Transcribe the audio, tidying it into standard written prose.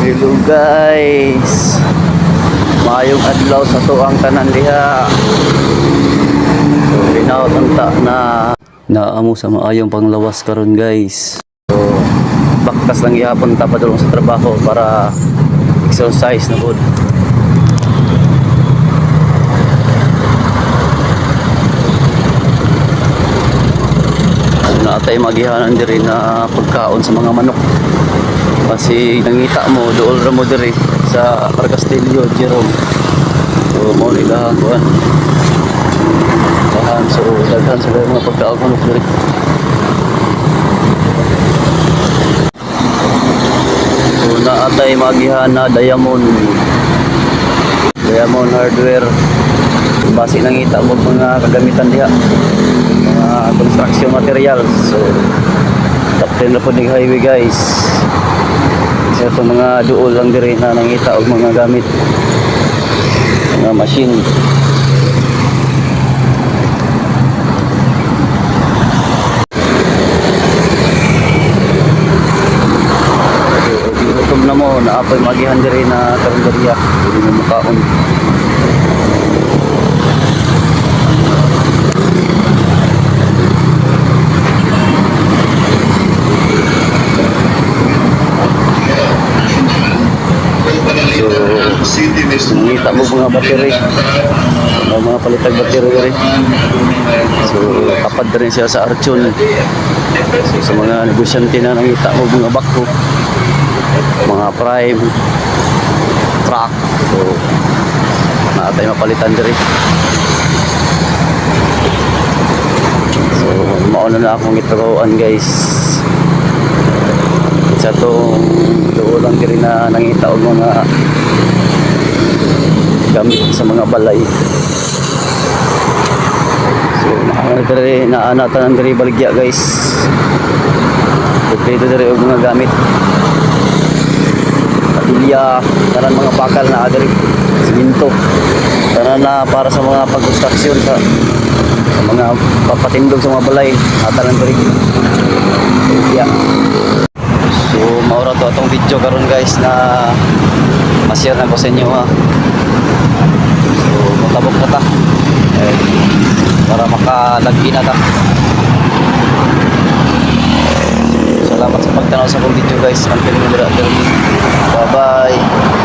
Hello guys. Maayong adlaw sa tuang tanan diha. So hinaot unta na naamo sa maayong panglawas karon, guys. So baktas lang gihapon ta padulong sa trabaho para exercise na pud. So naa tay magihanan diri na pagkaon sa mga manok. Kasi nangita mo, dool ra mo diri sa Arcastillo, Jerome. So mao ni ilahang kuan. Dahan, so daghan sa mga pagkaon manok diri. So naa tay magihan na Diamond. Diamond Hardware. Basi nangita mo mga kagamitan diha. Mga construction materials. So top 10 na po ni highway, guys. Isa itong mga duol lang diri na nangita og mga gamit. Mga machine. So, gutom na mo, naa poy magihan diri na karinderya. Pwede mo mukaon. So, nangita mo mga battery. Mga palitag battery diri. So, tapad rin siya sa Archon. So, sa mga negosyante na nangita mo mga bako, mga prime, truck. So, naa tay mapalitan diri. So, mauna na akong gitrabahoan, guys. Sa tong doon lang diri na nangita og mga gamit sa mga balay. So, naa diri naa na tanan diri baligya, guys. Kompleto diri og mga gamit. Padilya, tanan mga bakal na diri, siminto. Tanan na para sa mga pagkonstruksyon sa mga papatindog sa mga balay, tanan diri. Baligya. So, maura to atong video karon, guys, na ma-share na ko sa inyo ha. So, mutabok na ta. Eh, para makalagi na ta. Salamat sa pagtanaw sa akong video, guys. Ang piling mo. Bye bye.